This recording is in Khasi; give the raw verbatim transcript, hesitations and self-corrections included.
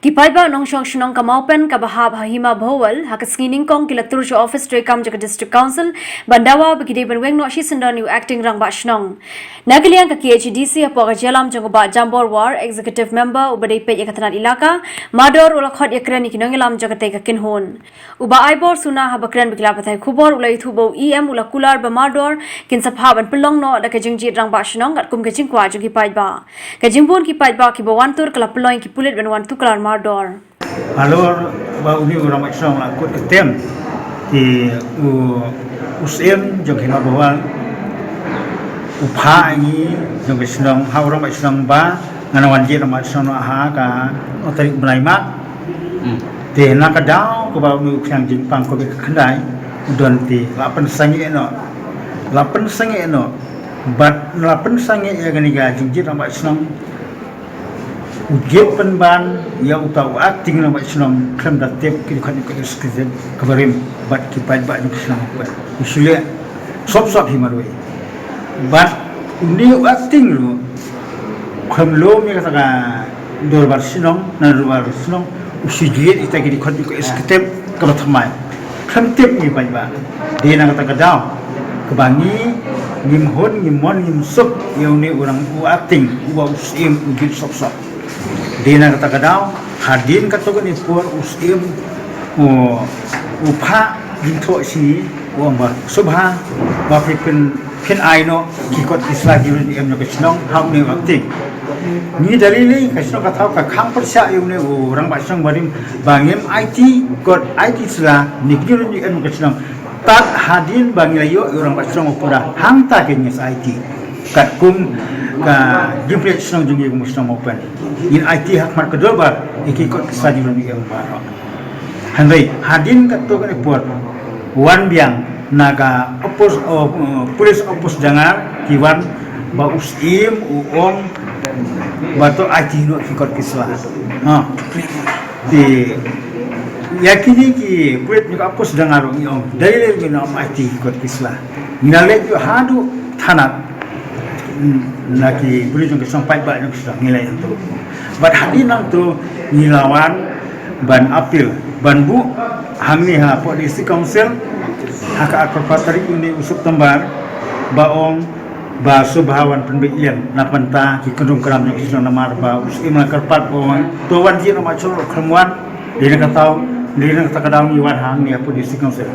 Ki paidbah nongshong shnong ka Mawpen kaba hap ha Hima Bhowal ha ka sngi Nyngkong ki la tur sha office treikam jong ka District Council ban dawa ba ki dei ban weng noh shisyndon ïa u acting rangbah shnong. Na ka liang ka KHADC hapoh ka jingïalam jong u Bah Jambor War, Executive Member uba dei peit ïa ka tnat Elaka Mardor, u la khot ïakren ïa ki nongïalam jong katei ka kynhun. U Bah Aibor Suna haba kren bad ki lad pathai khubor u la ïathuh ba u EM u la kular ba Mardor kin sa phah ban pynlong noh da ka jingjied rangbah shnong katkum ka jingkwah jong ki paidbah. Ka jingbun ki paidbah kiba wan tur ka la pynlong ïa ki pulit ban wan tuklar Mardor. Halor ba une u rangbah shnong la kut ka tem, te u, u Syiem jong ka Hima Bhowal u phah ïa ngi jong ka shnong, ha u rangbah shnong ba ngan wan jied rangbah shnong ha ka tarik u bnai Mart. Te na ka daw kaba une u khñiang jingpang kaba khyndai u don, te la pynsangeh noh, la pynsangeh noh, bad la pynsangeh ïa kane ka jingjied rangbah shnong. U jied pynban ïa uta u acting rangbah shnong khlem da tip ki dkhot jong ka executive kaba rim bad ki paidbah jong ka shnong. U shu leh sop sop hi marwei. Bad une u acting ruh khlem lum ïa kata ka dorbar shnong, na dorbar shnong u shu jied ïa kita ki dkhot jong ka executive kaba thymmai. Khlem tip ngi paidbah. Dei na kata ka daw kaba ngi ngim hun, ngim mon, ngim suk ïa une u rang, u acting uba u Syiem u jied sop sop. Dei na kata ka daw hadien katto katne por u Syiem u, u phah jingthoh sha ngi, u ong ba sngewbha ba phi pyn, phin ai noh ki kot ki sla jong ka shnong ha une u acting. Ngi da lei lei ka shnong ka thaw ka khang pyrshah ïa une u rangbah shnong barim ba ngim aiti kot, aiti sla ne ki jong ka shnong. Tad hadien ba ngi la ïoh ïa u rangbah shnong u pura, hangta ke ngi sa aiti katkum ka jingpynïaid shnong jong ngi kum u shnong Mawpen. Ngin aiti ha khmat ka dorbar ïa ki kot ki sla jong ka shnong baroh. Hynrei hadien katto katne por wan biang na ka outpost, oh, police outpost Dangar ki wan ba u Syiem u ong ba to aiti noh ki kot ki sla. Ha. Te ïa kine ki pulit jong ka outpost Dangar ruh ngi ong da lei lei ngi ong aiti ki kot ki sla. Ngi la leit haduh thanat, na ki briew jong ka shnong, paidbah jong ka shnong ngi la ïathuh. Bad hadien nangta ngi la wan ban appeal, ban buh hangne hapoh District Council ha ka arphew phra tarik une u September, ba ong ba sngewbha wan pynbeit lem na ka bynta ki kyndrum kyndram jong ka shnong, namar ba u Syiem u la kyrpad ba wan, to wan jied rangbah shnong, khlem wan. Dei na kata, dei na kata ka daw ngi wan hangne hapoh District Council.